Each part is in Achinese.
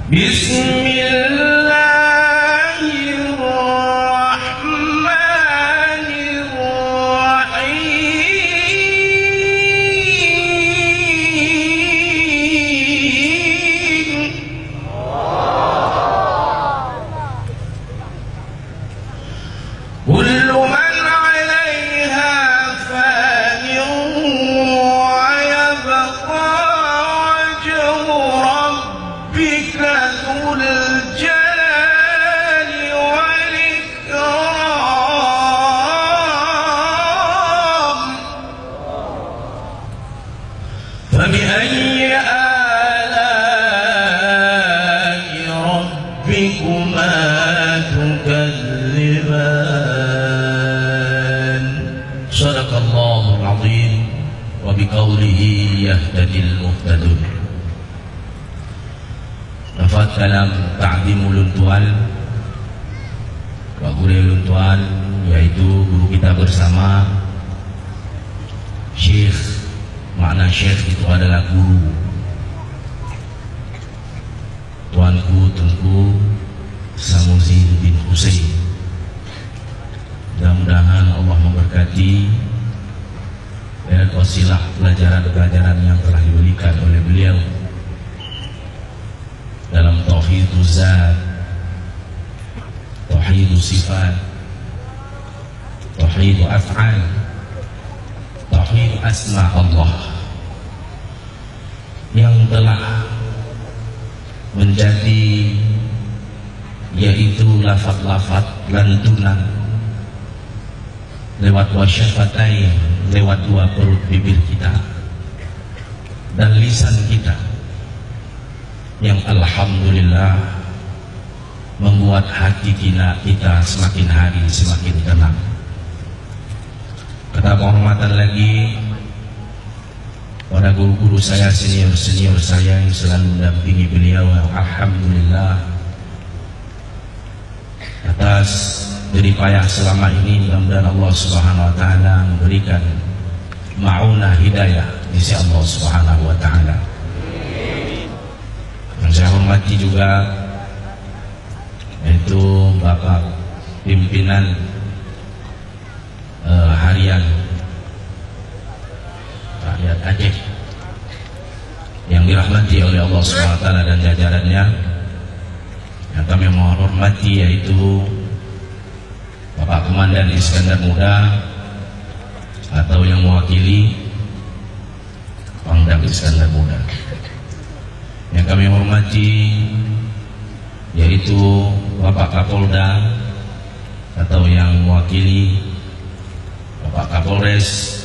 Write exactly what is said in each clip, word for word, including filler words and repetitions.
بسم الله الرحمن الرحيم. كل من عليها فان ويبقى وجه ربك ذو الجلال والإكرام. فبأي آلاء ربكما تكذبان؟ صدق الله العظيم، وبقوله يهتدي المهتدون. Lafaz kalam takzim ulôn tuan, bak gurée ulôn tuan, yaitu guru kita bersama, Syekh, makna Syekh itu adalah guru, Tuanku Teungku Samuzin bin Husein. Mudah-mudahan Allah memberkati lewat wasilah pelajaran-pelajaran yang telah diberikan oleh beliau dalam tauhiduz zat, tauhidus sifat, tauhidul af'al, tauhid asma Allah, yang telah menjadi, yaitu lafaz-lafaz lantunan lewat wasyafatain, lewat dua perut bibir kita dan lisan kita, yang alhamdulillah membuat hati kita, kita semakin hari semakin tenang. Kata penghormatan lagi pada guru-guru saya, senior-senior saya yang selalu mendampingi beliau, alhamdulillah, atas jerih payah selama ini. Mudah-mudahan Allah Subhanahu wa Taala memberikan maunah hidayah di sisi Allah Subhanahu wa Taala. Yang saya hormati juga, yaitu Bapak Pimpinan, eh, Harian Rakyat Aceh yang dirahmati oleh Allah Subhanahu wa Taala dan jajarannya. Yang kami menghormati yaitu Bapak Komandan Iskandar Muda atau yang mewakili Pangdam Iskandar Muda. Yang kami hormati yaitu Bapak Kapolda atau yang mewakili Bapak Kapolres,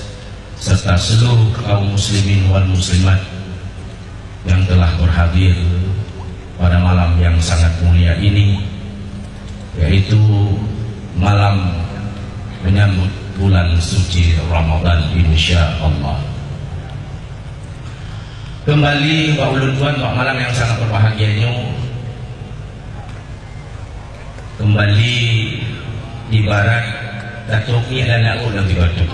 serta seluruh kaum muslimin wal muslimat yang telah berhadir pada malam yang sangat mulia ini, yaitu malam menyambut bulan suci Ramadan, insya Allah. Kembali bak ulôn tuan bak malam yang sangat berbahagia nyoe, kembali ibarat datuk ni ada nak urang di batu.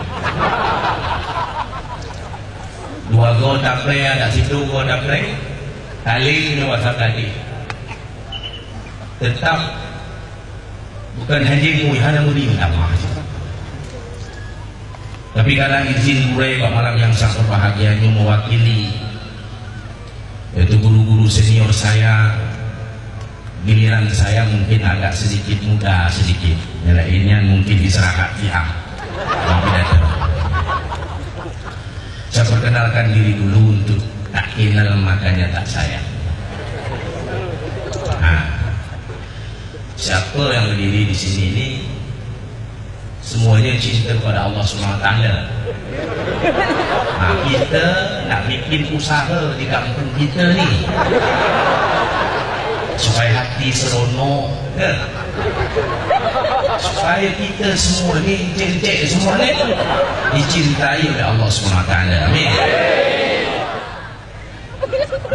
Dua go taplai, ada situ go taplai, taling ni wasa tadi. Tetap bukan hanya mui, hana mudi minta maaf. Tapi karena izin gurée bak malam yang sangat berbahagia nyoe mewakili, yaitu guru-guru senior saya, giliran saya mungkin agak sedikit muda sedikit. Yang lainnya mungkin istirahat siang. Tapi datang. Saya perkenalkan diri dulu untuk tak kenal makanya tak sayang. Nah, siapa yang berdiri di sini ini semuanya cinta kepada Allah Subhanahu Wa Taala. Nah, kita nak bikin usaha di kampung kita ni supaya hati seronok, kan? Supaya kita semua ni, encik-encik semua ni dicintai oleh Allah Subhanahu Wa Taala. Amin.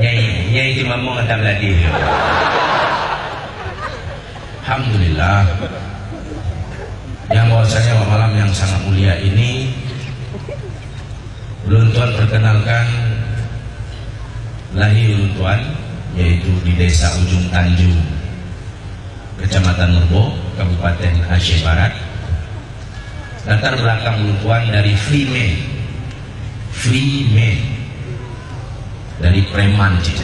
Nyai, nyai di mamong akan lagi. Alhamdulillah. Yang bahwasanya malam yang sangat mulia ini, ulun tuan perkenalkan lahir ulun tuan. yaitu di Desa Ujung Tanjung, Kecamatan Meureuboh, Kabupaten Aceh Barat. Latar belakang ulôn tuan dari Freeman. Freeman. Dari preman cit.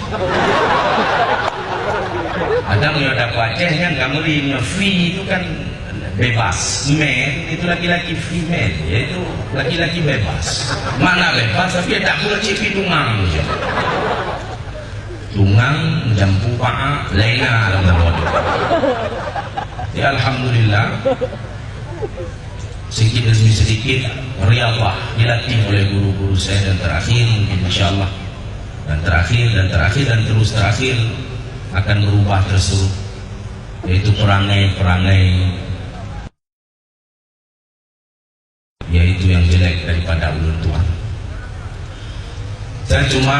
Kadang meunyoe tapeue Aceh nyan ka meuri, meunyoe free itu kan bebas. Man itu laki-laki, freeman, yaitu laki-laki bebas. Makna bebas, tapi tak pula cit pi tungang je. Tungang, jampu pa'a, laén na lam buet. Ya, alhamdulillah. Sedikit demi sedikit, riyadhah dilatih oleh guru-guru saya, dan terakhir mungkin, insya Allah, dan terakhir, dan terakhir, dan terus terakhir akan berubah tersuruh, yaitu perangai-perangai, yaitu yang jelek daripada ulôn tuan. Saya cuma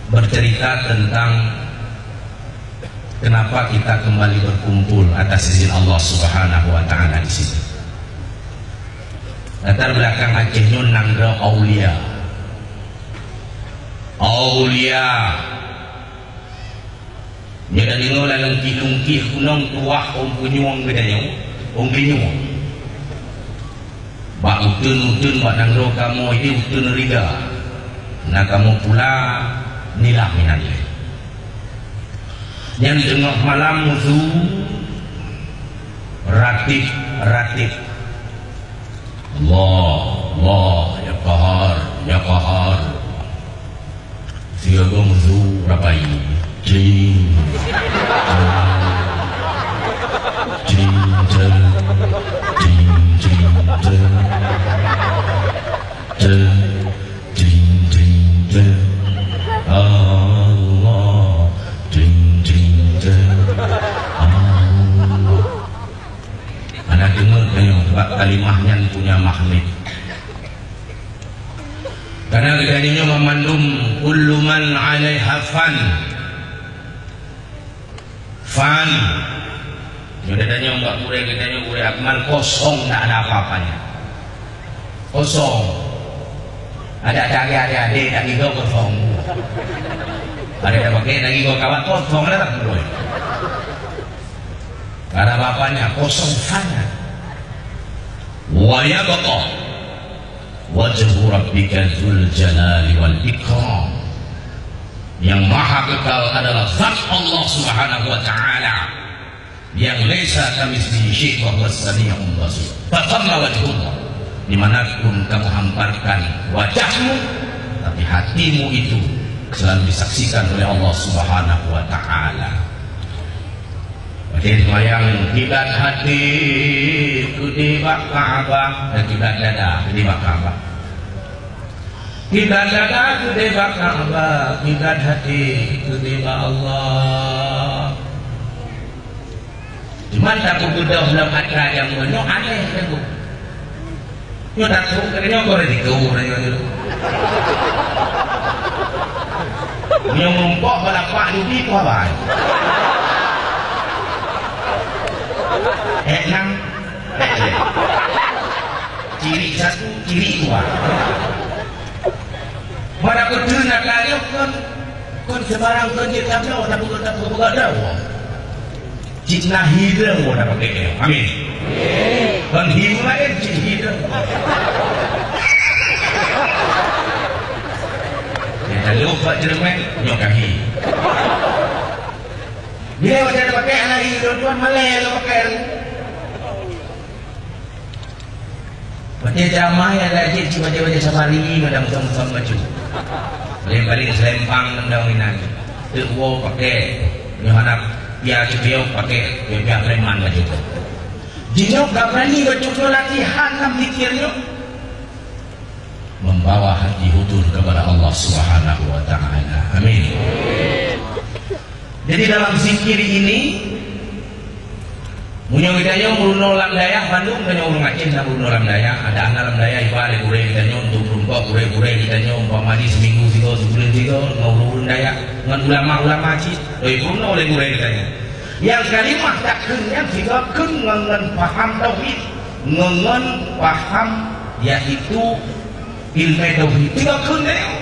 bercerita tentang kenapa kita kembali berkumpul atas izin Allah Subhanahu wa Ta'ala di sini. Latar belakang Aceh nyoe nanggroe aulia. Aulia. Nyoe tadeungoe lam lungkih-lungkih gunong tuwah ôn punyueng geutanyoe, ôn punyueng. Bak uteuen-uteuen bak nanggroe kamoe, di uteuen Riga. Na kamoe pula nilam inan lé. Nyan teungoh malam meusu ratib-ratib. Allah, Allah, ya Qahar, ya Qahar. Sigoe meusu rapai. Cling. Cling, cling, cling. Cling, cling, cling. Allah. Cling, cling, cling. Allah. Hana teungeut tanyoe, sebab kalimah nyan punya magnet. Karena geutanyoe nyoe mandum, kullu man 'alaiha fan. Fan. Nyoe geutanyoe bak gurée geutanyoe, gurée Akmal, kosong, tak ada apa-apanya. Kosong. Ada, ada, ada, ada, tak gigo kosong. Ada tak pakai, tak gigo kawat, kosong ada tak gurée. Karena bapaknya kosong, fana. Wa yabqa wajhu rabbika dzul jalali wal ikram. Yang maha kekal adalah zat Allah Subhanahu wa Ta'ala, yang laisa kamitslihi syai' wa huwas sami'ul basir. Fa tsamma wajhullah. Dimanapun kamu hamparkan wajahmu, tapi hatimu itu selalu disaksikan oleh Allah Subhanahu wa Ta'ala. Watée seumayang, kiblat até keudeh bak Ka'bah, dan kiblat dada keudeh bak Ka'bah. Kiblat dada keudeh bak Ka'bah, kiblat até keudeh bak Allah. Cuman tapeugeudoh lom atra jameun nyoe aneh teungku. Nyoe takot keu nyoe, keu risiko nyoe. Nyoe meurumpok bak lapak judi peue haba. Ék nam, ék lhèe. Cirik satu, cirik dua. Pada beutôi na ka nyoe kon, kon sebarang kon jeuet tabloe, tapeugah, tapeugah droe. Cit na hireuen woe na pakai nyoe. Amin. Kon hi laén, cit hireuen. Nyang ka lheueh bak jeureumèt, nyoe ka hi. Bila watèe pakai aneuk hi, tuan malèe lôn pakai. Watèe ceramah nyang lagèe cit bajèe-bajèe safari, ngon musang-musang baju. Paléng-paléng selempang ngon daun inan. Teuk woe pakai, nyoe hana pia cepiok pakai, pia-pia preman baju tu. Jinoe ka berani bacut nyoe latihan lam zikir nyoe. Membawa hati hudur kepada Allah Subhanahu wa Ta'ala. Amin. Jadi dalam zikir ini, meunyoe geutanyoe meurunoe lam dayah, bandum tanyoe ureueng Aceh na meurunoe lam dayah, ada na lam dayah iba lé gurèe geutanyoe untuk meurumpok gurèe-gurèe geutanyoe, umpama di seminggu sigoe, sebuleuen sigoe, ngon ureueng dayah, ngon ulama-ulama cit, lôn peurunoe lé gurèe geutanyoe. Nyang kalimah takheun nyan sigoe kheun ngon, ngon paham tauhid, ngon, ngon paham yaitu ileumèe tauhid. Sigoe kheun nyan.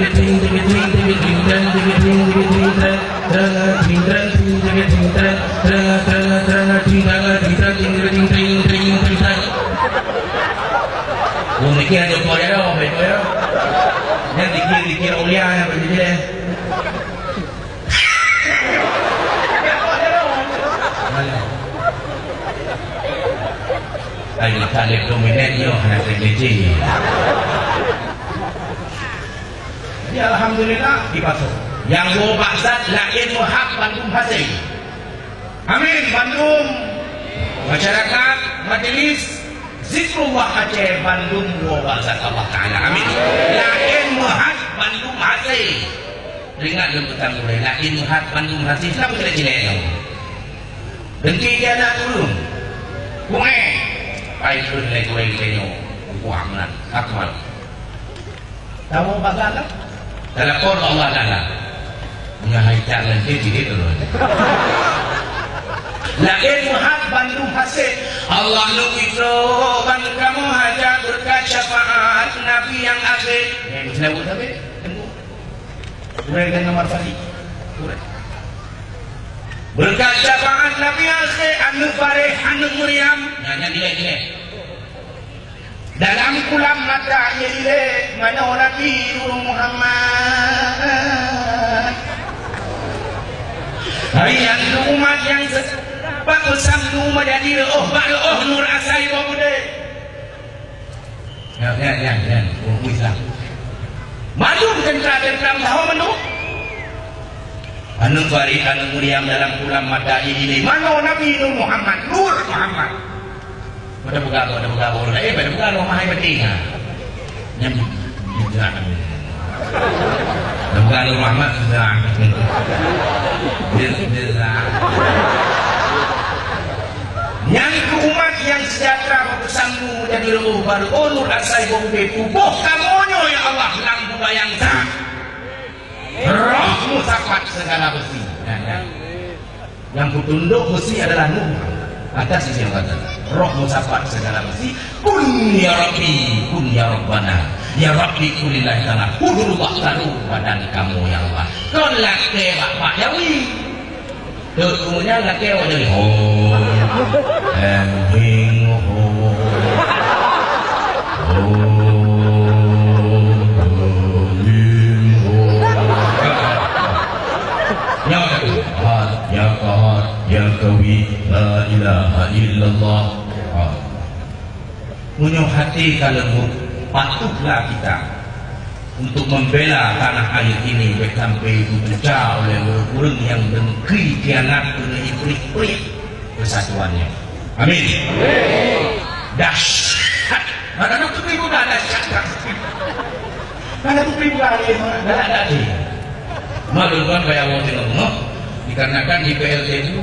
Nyan dikir-dikir ulia nyan bak jih. Ai, ka lhèe ploh minèt nyoe hana keuneuk jih. Jadi, alhamdulillah, dipasoe. Nyang woe bak zat laén meuhat bandum hasé. Amin. Bandum masyarakat majlis Zikrullah Aceh bandum woe bak zat Allah Taala. Amin. Laén meuhat bandum hasé. Teuingat lôn peugah mulai, laén meuhat bandum hasé, kenapa tidak cilek nyoe? Dengki di anak turun. Kumai. Pai turun lagi kurang kita nyoe. Kuah menang. Akmal. Tahu pasal tak? Talapor keu Allah Taala. Nyan hai cak lagèe jih tu. Laén meuhat bandum hasé. Allah neuk itroh ban kamoe hajat beureukat syafaat Nabi nyang akhé. Nyang seulaweuet Nabi. Ureueng dan nomor tadi. Ureueng. Beureukat syafaat Nabi akhé, aneuk bareh, aneuk Maryam. Nyan, nyan dilèe-dilèe. Dalam kulam mata ié dilèe, manoe Nabi Nur Muhammad. Hai nyan keu umat nyang sesat, bak peusam nu meujadi reuôh, bak reuôh nur asai boh udép. Nyan, nyan, nyan, nyan, ureueng Islam. Mandum teuntara-teuntara meusaho mandum. Aneuk bareh, aneuk Maryam dalam kulam mata ié dilèe. Manoe Nabi Nur Muhammad, Nur Muhammad. Pada peugah, pada peugah, pada peugah, eh, pada peugah, roh mahai penting, ha. Nyam, pada peugah, roh Muhammad, sudah. Dia, dia, Nyan keu umat nyang seujahteura, bak peusam nu meujadi reuôh, bak reuôh nur asai boh udép, tuboh kamoe nyoe, ya Allah, lam bubayang that. Roh meusapat seugala beusi. Nyan, nyan. Nyang peutundok beusi adalah Nuh atas izin Allah Taala. Roh meusapat seugala beusi. Kun ya Rabbi, kun ya Rabbana. Ya Rabbi, kun lillahi ta'ala. Hudurullah taru badan kamoe, ya Allah. Kon lakèe bak, bak Jawi. Teuk nyan lakèe awak jadi, ho, em, hing, ho. Ho, hing, ho. Nyan, hat, ya Qahar, ya Qawi, la ilaha illallah. Ha. Meunyoe até ka leumbot, patuhlah kita untuk membela tanah air ini, bèk sampai geubenca oleh ureueng-ureueng nyang dengki, khianat, keuneuk ipreh-preh persatuan nyoe. Amin. Dahsyat. Mana nak pergi muda dahsyat kan? Mana pergi muda dia, galak dak dia? Maklum kan, bayar wong tengok-tengok, dikarenakan di P L T U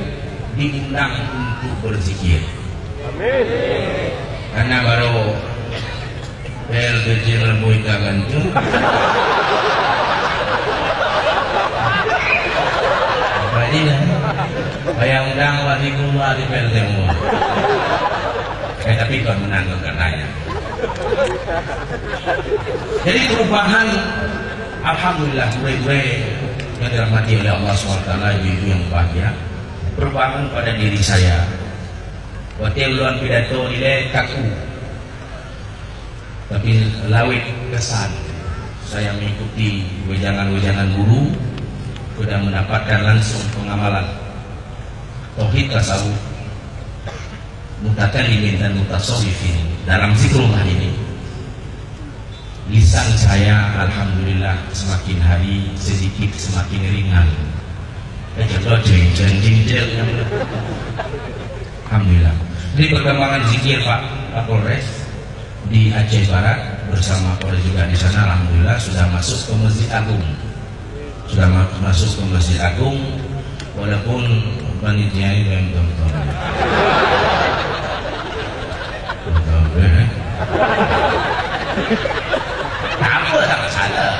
diundang untuk berzikir. Amin. Karena baru Bel keucing lamboi ka gantung. Apa ini lah? Payah undang awak di keluar di Bel Timur. Eh, tapi kon meunang kon katanya. Jadi perubahan, alhamdulillah, gurèe-gurèe yang dirahmati oleh Allah subhanahu wa taala, ibu-ibu yang berbahagia. Perubahan pada diri saya. Watèe ulôn pidato ilèe kaku. Tapi lawét kesan saya mengikuti wejangan-wejangan guru, sudah mendapatkan langsung pengamalan tauhid tasawuf, mutakallimin dan mutasawwifin dalam zikrullah ini. Lisan saya, alhamdulillah, semakin hari sedikit semakin ringan. Eh, contoh, jeng, jeng, jeng, jeng. Alhamdulillah. Jadi perkembangan zikir Pak Kapolres di Aceh Barat bersama Polres juga di sana, alhamdulillah sudah masuk ke Masjid Agung. Sudah ma-, masuk ke Masjid Agung, walaupun panitia ini belum tahu. Belum tahu, eh. Tak apa, tak masalah.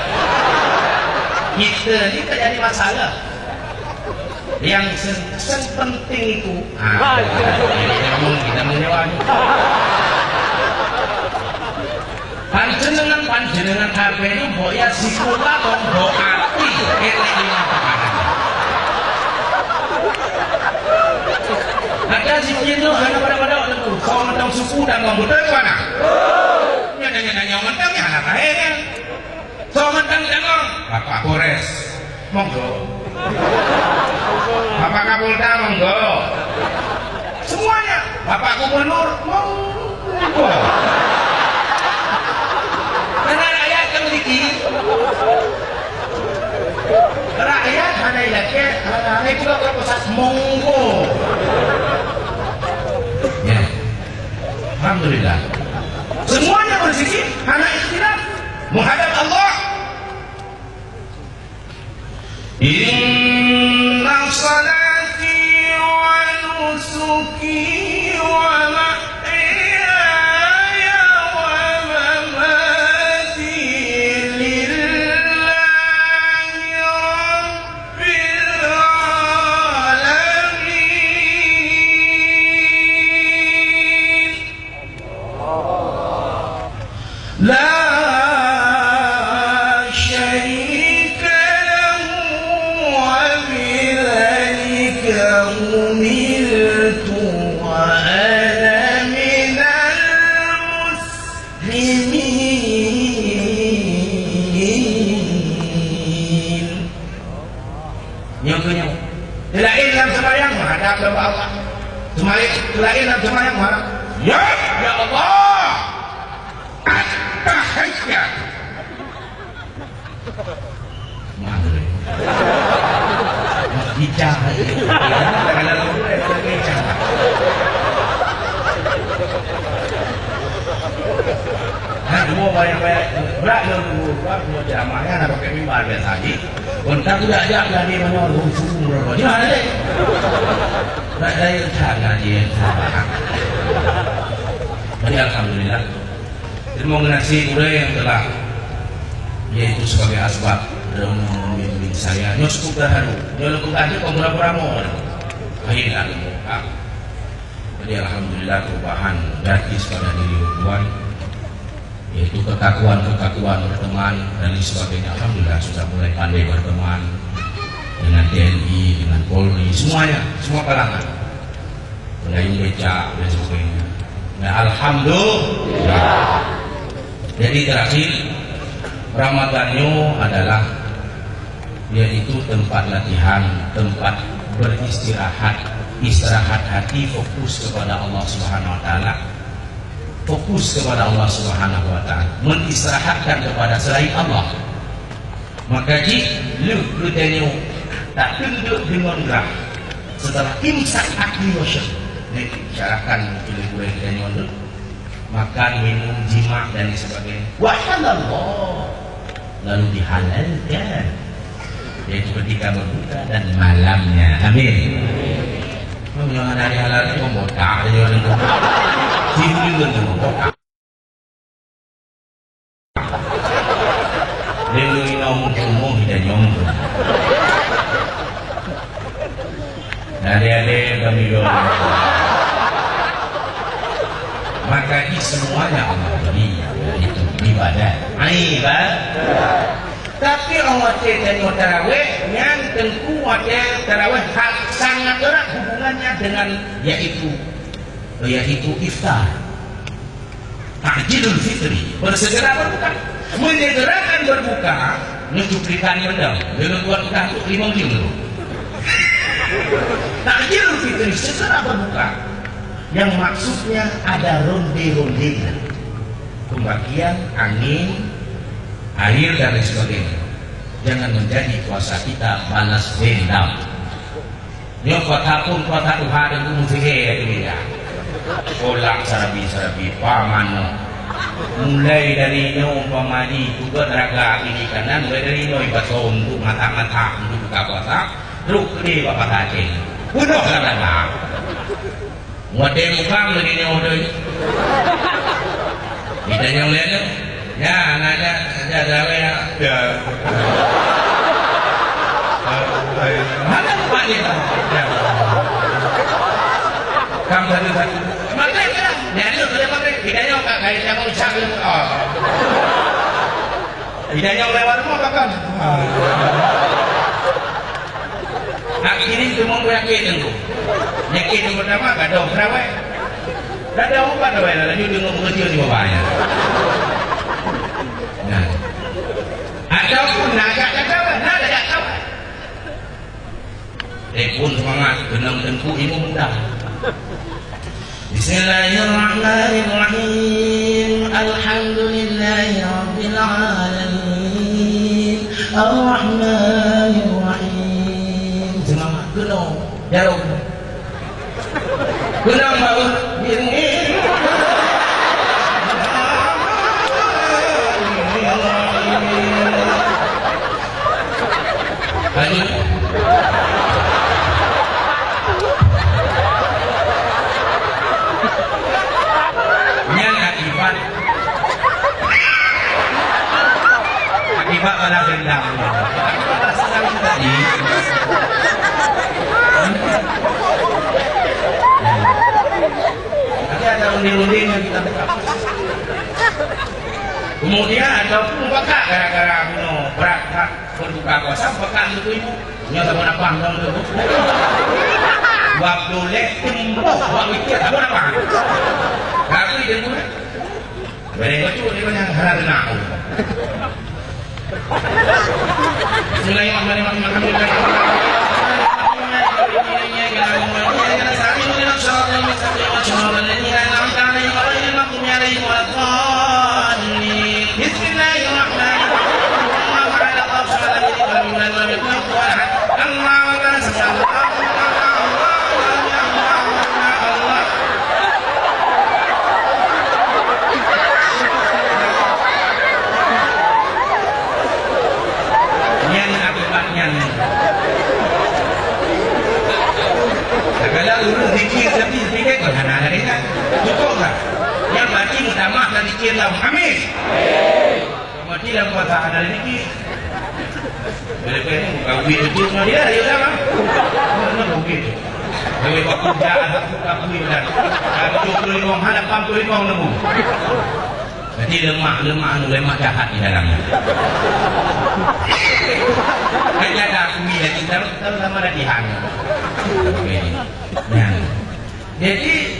Kita ni tak jadi masalah. Yang sen-, sen penting itu, ah, kita mau, kita mau nyawa ni. Panjenengan, panjenengan H P ni mbok ya sikola dong, mbok api, enek lima tahanan. Ada zikir tu hana pada-pada waktu tu. Kau mentang suku dan kau betul mana? Nyata-nyata nyawa mentang ya hana kaya kan? Soe mantong nyang, Bapak Polres, monggo. Bapak Kapolda, monggo. Semuanya, Bapak Gubernur, monggo. Karena rakyat kan begitu. Rakyat hana ilakèe, hana, hana juga kalau pusat, monggo. Ya. Alhamdulillah. Semuanya berzikir, hana ikhtilaf. Menghadap Allah. Inna salati wa nusuki wa mahyaya wa mamati lillahi لا شريك له وبذلك أمرت وأنا من المسلمين. Nyoe keuh nyoe. Teulaén lam seumayang, meuhadap lom bak Allah. Teulaén, teulaén lam seumayang, meuhadap, "Ya, ya Allah, At-Tahiyyat." Mantap. Bicara. Kalau lom, bicara. Nah, semua banyak-banyak. Berat lom, berat, semua ceramah, kan, ada pakai mimbar biasa, ji. Kon taku dak jak jadi manoe lôn suku meurokok. Di mana deh? Dak daya tak ngaji. Jadi alhamdulillah. Terima kasih gurée nyang telah, yaitu sebagai asbab dalam membimbing saya. Nyoe cukup terharu. Nyoe lôn peugah jeuet kon pura-pura mo. Akhirnya, jadi alhamdulillah perubahan gratis pada diri Tuan. Yaitu kekakuan-kekakuan berteman dan lain sebagainya. Alhamdulillah sudah mulai pandai berteman dengan T N I, dengan Polri, semuanya, semua kalangan. Pengayuh becak dan sebagainya. Nah, alhamdulillah. Jadi terakhir, Ramadan nyoe adalah, yaitu tempat latihan, tempat beristirahat, istirahat hati, fokus kepada Allah Subhanahu wa Taala. Fokus kepada Allah Subhanahu wa Taala, mengistirahatkan kepada selain Allah. Maka jih lheueh geutanyoe tatunduk deungon rhah, setelah imsak akli wa syahwat, nyan disyarahkan oleh gurée geutanyoe tu, makan, minum, jimak dan lain sebagainya. Wa halallah. Lalu dihalalkan, yaitu ketika berbuka dan malamnya. Amin. Meunyoe hana dihalalkan, botak aja orang tu. Sihulu kan tu, botak. Dia ni nak umur-umur kita nyom tu. Adik-adik, kami doa. Maka jih semuanya Allah beri, yaitu ibadat. Ibadat. Tapi watée tanyoe tarawih, nyan teungku watée tarawih ha-, sangat erat hubungannya dengan, yaitu, yaitu iftar. Ta'jilul fitri, bersegera berbuka. Menyegerakan berbuka, nyoe cuplikan benda. Deungon buat udah tu limong jam tu. Ta'jilul fitri, segera berbuka. Yang maksudnya ada ronde-rondenya. Pembagian angin, air dan lain sebagainya. Jangan menjadi puasa kita balas dendam. Nyoe kuasa pun kuasa Tuhan dan musihé lagée nyan. Kolak sarabi-sarabi, pamano. Mulai dari nyoe umpama jih, tugot raga kiri kanan, mulai dari nyoe ibasom untuk masak-masak, untuk buka puasa, trok keudeh bak pasar Aceh. Peunoh lam raga. Watée mukam lagée nyoe doi. Kita nyang lain tu. Ya, anak-anak, ya, ya, ya. Ya. Mana tempat dia? Ya. Kam satu-satu. Maghrib ya. Ni ada boleh maghrib. Kita nyok kat kain yang ucap. Ah. Kita nyok lewat rumah makan. Ah. Hak kiri tu mau yakin tu. Yakin yang pertama, gadoh terawih. Gadoh ubat terawih, lalu tengok muka dia di bawahnya. Nah. Ataupun nak agak terawih, nak agak terawih. Eh, pun semangat, kena teungku ilmu mudah. Bismillahirrahmanirrahim. Alhamdulillahirabbil alamin. Arrahmanirrahim. Semangat kena. Jarum. Kena baru. Lanjut. Nyan akibat. Akibat balas dendam. Balas dendam itu tadi. Tapi ada runding-runding yang kita buka. Kemudian ataupun pakat gara-gara bunoe brat that berbuka puasa, pakat untuk ibu. Nyoe sama nampak dong tu. Waktu leh tembok, waktu itu sama nampak. Tapi dia pun Beri bacut dia banyak hana kena. Bismillahirrahmanirrahim. Alhamdulillah. Bismillahirrahmanirrahim. Nyan akibat nyan. Segala ureueng zikir tapi zikir kon hana lagèe nyan. Cukup lah. Nyan berarti meutamah dan zikir lah. Amin. Mati lam kuasa ada rezeki. Bila kau ni bukan duit tu cuma dia, dia dah. Mana mungkin? Kalau kau kerja, aku dah. Kalau tujuh puluh lima, hana lapan puluh lima nemu. Jadi lemak, lemak anu, lemak jahat di dalamnya. Kan ada aku ni lagi, tahu, tahu nama latihan. Okey. Nah. Jadi,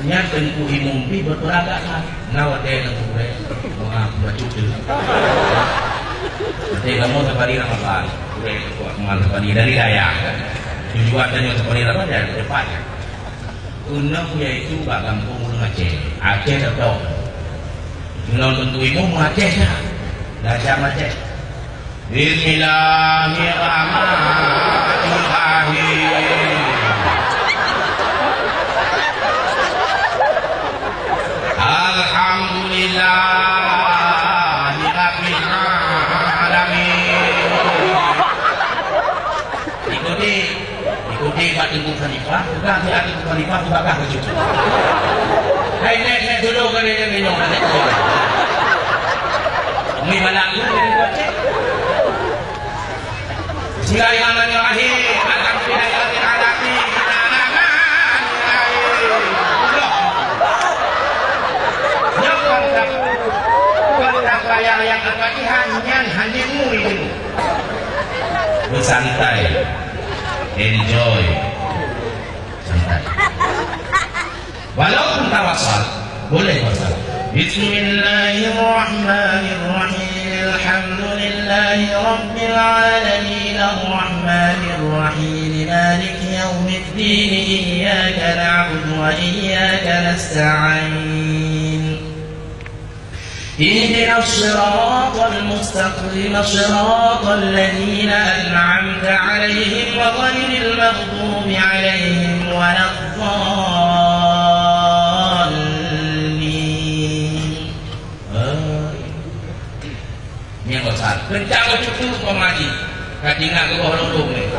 nyan Teungku Imum pih beutôi agak that. Na watèe Teungku Imum, maaf, bacut tu. Watèe kamoe safari Ramadan, gurèe Teungku Akmal safari dari Dayah. Tujuan tanyoe safari Ramadan, cepat. Keunoe yaitu bak gampông ureueng Aceh. Aceh teutôk. Ngon Teungku Imum Aceh dah. Dah jam Aceh. Bismillahirrahmanirrahim. Alhamdulillahirabbil alamin. Ikuti. Ikuti bak Teungku Khalifah, peugah siat Teungku Khalifah, peugah keu cucu. Hai, nèk, nèk, dulu kali nèk minum, nèk. Mi balak lu, nèk, nèk, cek. Bismillahirrahmanirrahim. Alhamdulillahirabbil alamin. Nyoe kon tap-, kon tapayang nyang Al-Fatihah nyan hanya mui dulu. Bersantai. Enjoy. Santai. Walaupun tawasal, boleh wasal. Bismillahirrahmanirrahim. Alhamdulillahirabbil alamin. Arrahmanirrahim. Maliki yaumiddin. Iyyaka na'budu wa iyyaka nasta'in. اهدنا الصراط المستقيم، صراط الذين أنعمت عليهم، غير المغضوب عليهم ولا الضالين. آمين. Nyang bosan. Kencang bacut tu, Pak Haji. Ka tinggai keu boh lôn-lôn ni.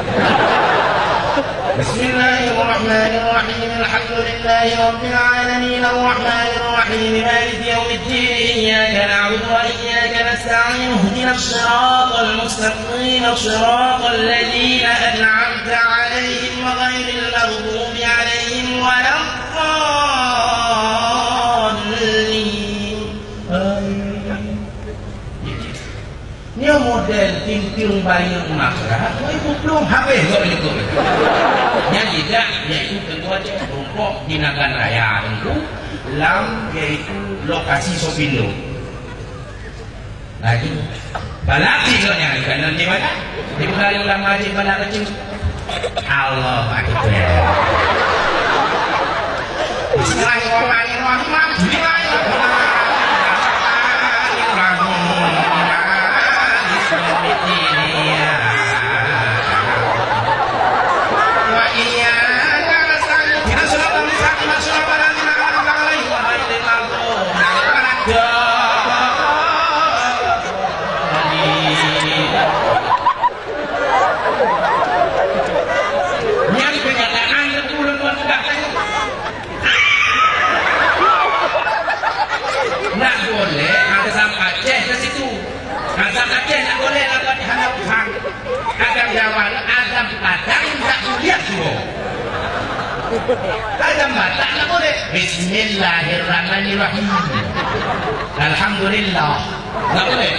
Bismillahirrahmanirrahim. Alhamdulillahirabbil alamin. Arrahmanirrahim. Maliki yaumiddin. Iyyaka na'budu wa iyyaka nasta'in. Ihdinas siratal mustaqim. Siratal ladzina an'amta 'alaihim ghairil maghdubi 'alaihim waladdallin. Amin. Nyoe model tintiong bayeue masyarakat, woi, muplong habéh gobnyan. Nyang jidak, yaitu Teungku Aceh, rumpok di Nagan Raya Teungku, lam, yaitu lokasi Sopindo. Laju, balak cit gobnyan, kan, nanti banyak. Di Bukari ulama cit banyak kecil. Allahu Akbar. Bismillahirrahmanirrahim. Bismillahirrahmanirrahim. Wa iyyaka nasta'in. Ihdinas siratal mustaqim. Siratal ladzina an'amta 'alaihim ghairil maghdubi 'alaihim waladdallin. Nyan kenyataan ureueng buat tugaih. Nak boleh azam Aceh ke situ. Azam Aceh nak boleh, nak buat hana Tuhan. Azam Jawa, azam Padang tak boleh tu. Azam Batak nak boleh. Bismillahirrahmanirrahim. Alhamdulillah. Nggak boleh.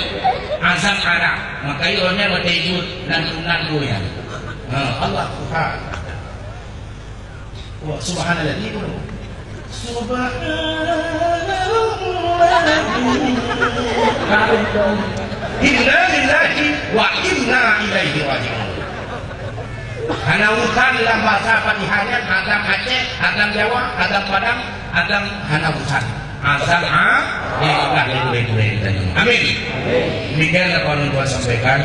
Azam arak. Maka ironya bertejud dan tunan goyang. Ha, Allah Tuhan. Wah, subhanallah ni dulu. Subhanallah. Inna lillahi wa inna ilaihi raji'un. Hana urusan dalam bahasa Fatihah nyan, azam Aceh, azam Jawa, azam Padang, azam hana urusan. Azam ha, ya Allah, ya Allah, ya Allah, ya Allah. Amin. Demikian apa yang tuan sampaikan.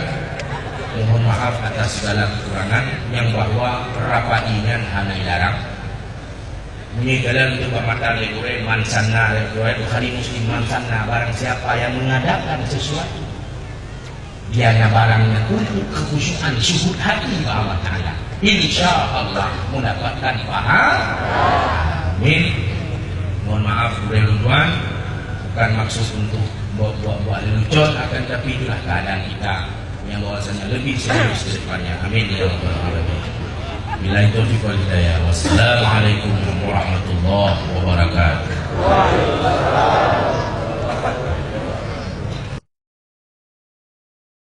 Mohon maaf atas segala kekurangan, yang bahwa rapat ini hana dilarang. Ini dalam juga mata lé gurée, man sanna lé gurée, Bukhari Muslim, man sanna, barang siapa yang mengadakan sesuatu dia na barangnya untuk kekhusyuan syuhud hati bak Allah Ta'ala. Insya Allah mendapatkan pahala. Amin. Mohon maaf, gurée lôn tuan, bukan maksud untuk buat-buat lelucon, akan tapi itulah keadaan kita yang bahwasanya lebih serius ke depannya. Amin ya rabbal alamin. Billahi taufiq wal hidayah. Wassalamualaikum